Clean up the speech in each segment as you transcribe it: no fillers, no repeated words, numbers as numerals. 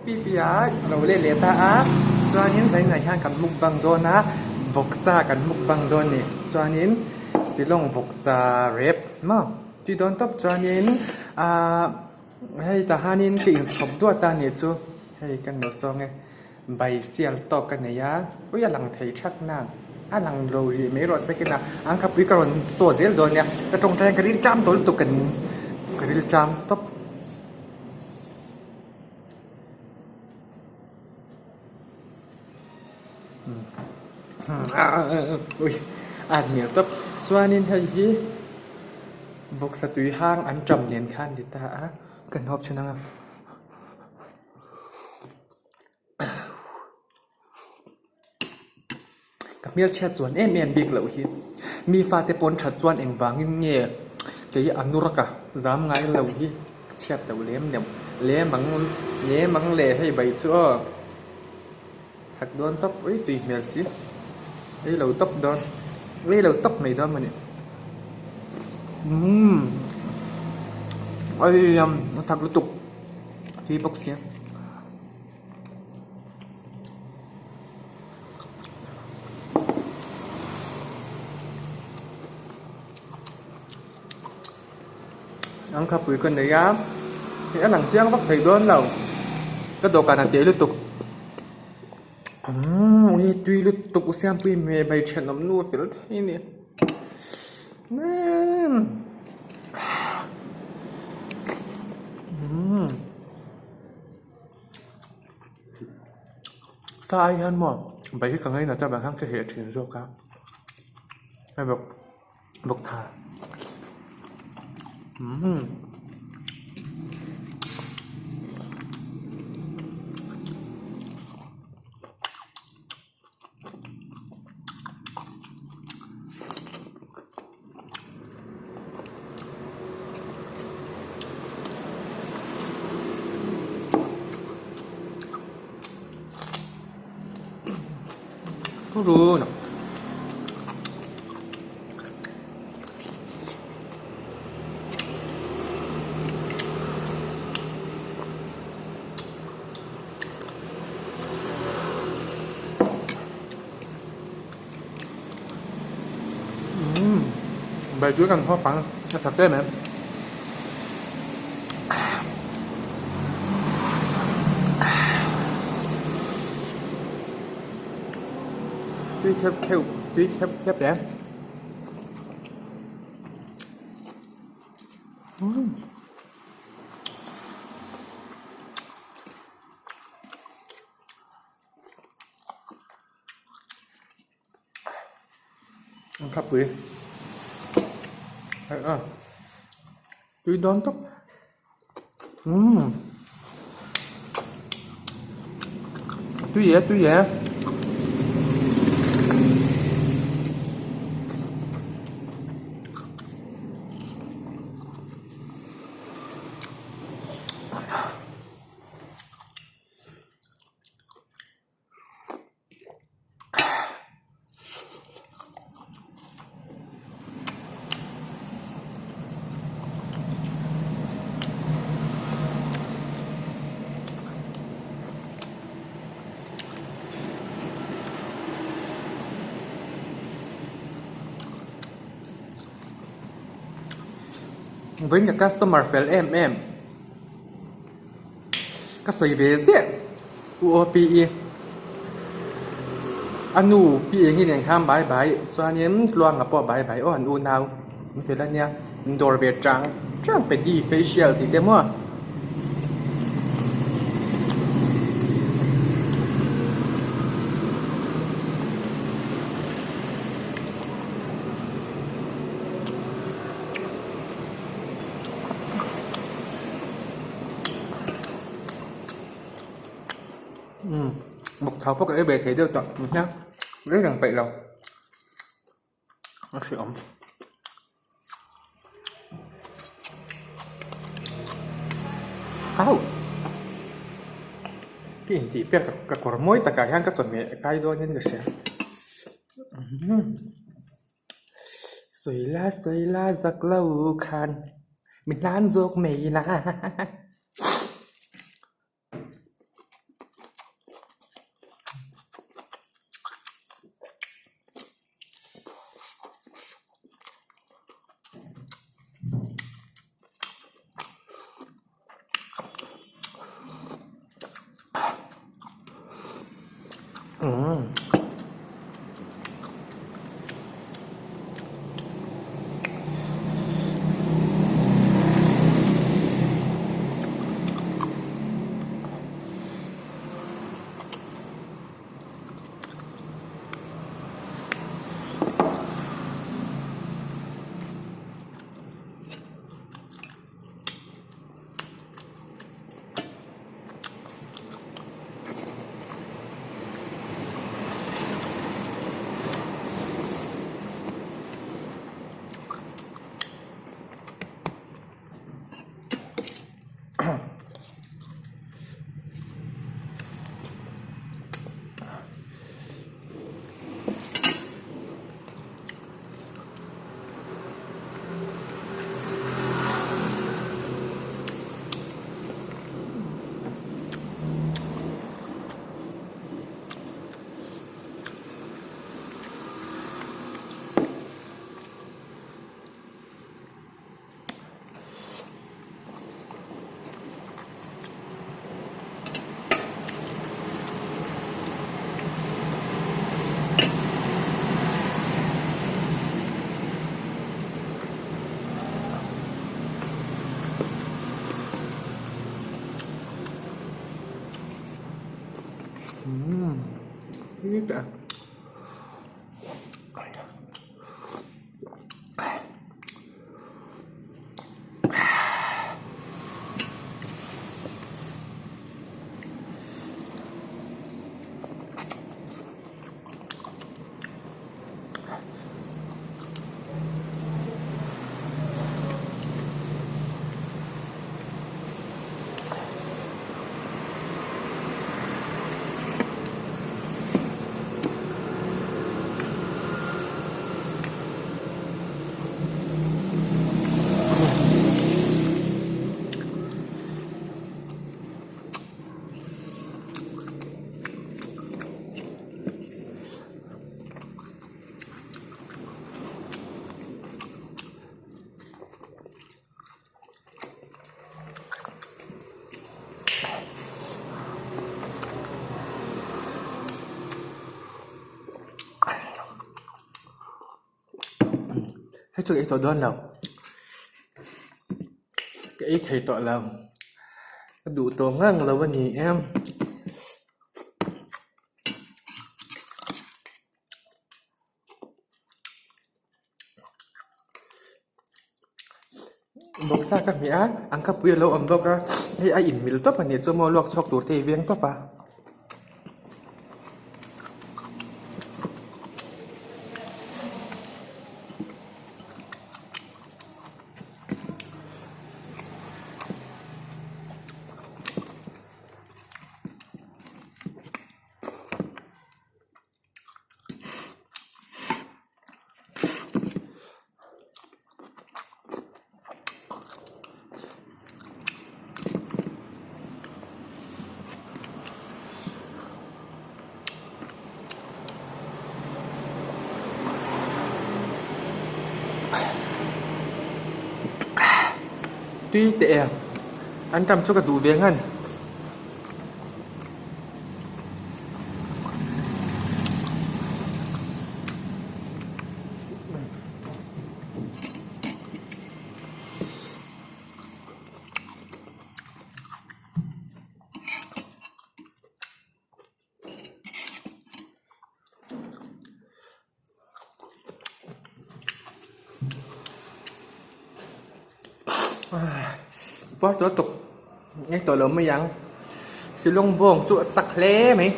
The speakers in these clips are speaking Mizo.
Pipi a lo let leh ta a, chuanin zainah hian kan mukbang dawn a, vawksa kan mukbang dawn a ni. Chuanin Shillong vawksa rep maw tui dawn tawp chuanin ahh hei tah hianin ka inchhawp duat a nih chu hei ka nuh sawng e bai sial tawk ka nei a ui a lang thei thak nang a lang lo rih mai rawh se kina ang khapui ka rawn saw zel dawn nia ka tawngtai hian ka ril ṭam tawh lutuk ka ning ka ril ṭam tawp. A hmel tawp chuanin hei hi vawksa tui hang an ṭam nen khan a ni ta a ka hnawp thin ang a. Ka hmelchhiat chuan em em bik loh hi mi fate pawn that chuan engvangin nge kei a nur ka zam ngai lo hi ka chhiat loh lem lem lem ang lem ang le hei bai chu aw that dawn tawp ui tui hmel si ei lo tawp dawn ei lo tawp mai dawn mawni umm aii a thak lutuk tui bawk sia. Ang khapui ka nei a hei a lang chiang vak thei dawn lo ka dawhkan a te lutuk umm ui tui lutuk u siampui hmel hmeichhe thenawm nu a fel thei a ni umm. Sa ai hian maw bai hi ka ngainat a vang hian ka heh thin zawk a hei bawk bawk tha umm. Bai chu kan hawp ang a tha hle mai. Tui khep kheuh tui khep khep e. An khapui a tui dawn tawp umm tui e tui e. Vawiin ka customer fel em em. Ka sawi ve ziah U O P I a nu pi eng hi nen khan bai bai chuanin Tluanga pawh bai bai aw an unau an fel a nia an dawr ve chang chang pedi facial tih te maw. Umm bawk thau pawh ka ei ve thei deuh tawh nia rei reng peih lo a hreawm. Au ka intih pek ka kawr mawi takah hian ka chawhmeh kai dawn in ka hria. Sawi la sawi la zak lo khan mi hlan zawk mai la. Umm. Umm Hei chu ka ei tawh dawn lo ka ei thei tawh lo ka duh tawh ngang lo a ni em. Bawksa ka hmeh a an khapui a lo awm bawk a hei a inmil tawp a nih chu maw luak chhuak tur te hi veng tawp a. Tui teh e an tam chu ka duh ve ngan. Puar tawh tuk nge tawh lo mai ang Shillong bawng chu a chak hle mai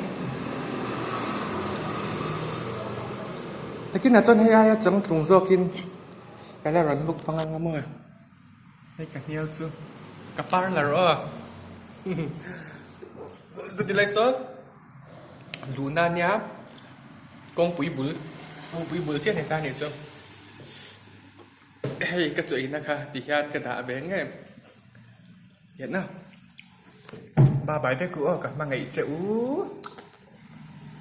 takin ah chuan hei aia changtlung zawkin ka la rawn bawk vang ang a maw hei ka hmel chu ka parlour aw chuti lai sawn luhna ania kawngpui bul kawngpui bul chiah a ni ta anih chu hei ka chaw eina kha ti hian ka dah ve ngei em na bye bye vek u aw ka hmangaih che u.